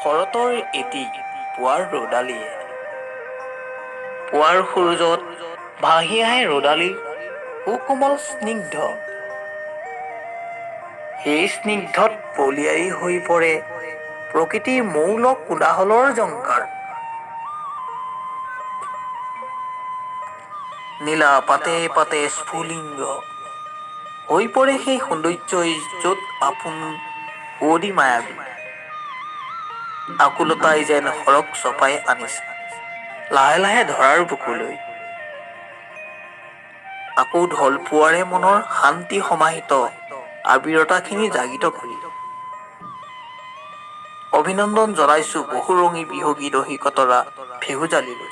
শৰতৰ এটি পুৱাৰ ৰ'দালিয়ে। পুৱাৰ সূৰুযত ভাহি আহে ৰ'দালিৰ সুকোমল স্নিগ্ধ। সেই স্নিগ্ধত বলিয়াৰী হৈ পৰে প্ৰকৃতিৰ মৌল কোলাহলৰ জংকাৰ। নীলা পাতে পাতে স্ফুলিংগ হৈ পৰে সেই সৌন্দৰ্যই, য'ত আপোন সুৱদি মায়াবী আকুলতাই যেন সৰগ চপাই আনিছে লাহে লাহে ধৰাৰ বুকুলৈ। আকৌ ঢল পোৱাৰে মনৰ শান্তি সমাহিত আবিৰতাখিনি জাগৃত কৰি অভিনন্দন জনাইছো বহুৰঙী বিহগী দহি কতৰা ফেহুজালিলৈ।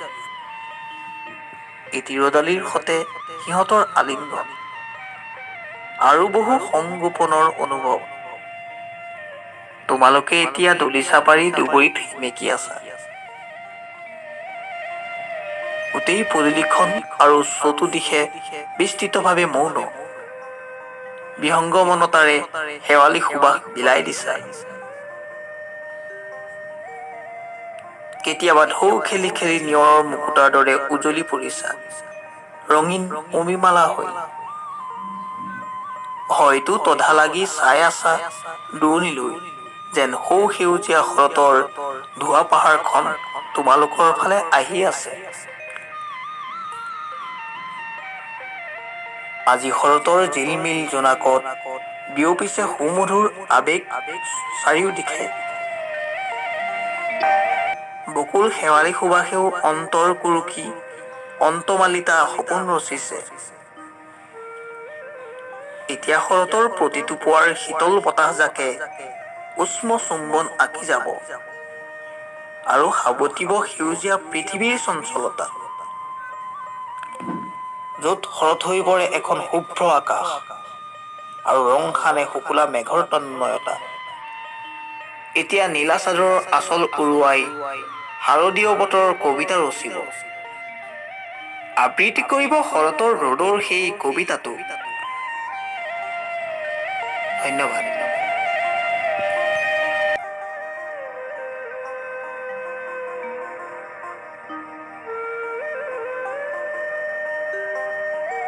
এটি ৰ'দালিৰ সতে সিহঁতৰ আলিংগন আৰু বহু সংগোপনৰ অনুভৱ। তোমালোকে এতিয়া দলিচা পাৰি দুবৰিত সেমেকি আছা। গোটেই পদূলিখন আৰু চতুদিশে বিস্তৃতভাৱে মৌন। বিহংগমনতাৰে শেৱালি সুবাস বিলাই দিছা। কেতিয়াবা ঢৌ খেলি খেলি নিয়ৰৰ মুকুতাৰ দৰে উজলি পৰিছা ৰঙীন অমিমালা হৈ। হয়তো তধা লাগি চাই আছা দূৰণিলৈ, যেন সৌ সেউজীয়া শৰতৰ ধোৱা পাহাৰখন তোমালোকৰ ফালে আহি আছে। আজি শৰতৰ জিলমিল জোনাকত বিয়পিছে সুমধুৰ আৱেগ চাৰিওদিশে। বকুল শেৱালি সুবাসেও অন্তৰ কুৰুকি অন্তমালিতা সপোন ৰচিছে। এতিয়া শৰতৰ প্ৰতিটো পুৱাৰ শীতল বতাহজাকে উষ্ম চুম্বন আঁকি যাব আৰু সাৱটিব সেউজীয়া পৃথিৱীৰ চঞ্চলতা, য'ত শৰৎ হৈ পৰে এখন শুভ্ৰ আকাশ আৰু ৰং সানে শুকুলা মেঘৰ তন্ময়তা। এতিয়া নীলা চাদৰৰ আঁচল উৰুৱাই শাৰদীয় বতৰৰ কবিতা ৰচিব, আবৃত্তি কৰিব শৰতৰ ৰ'দৰ সেই কবিতাটো। ধন্যবাদ।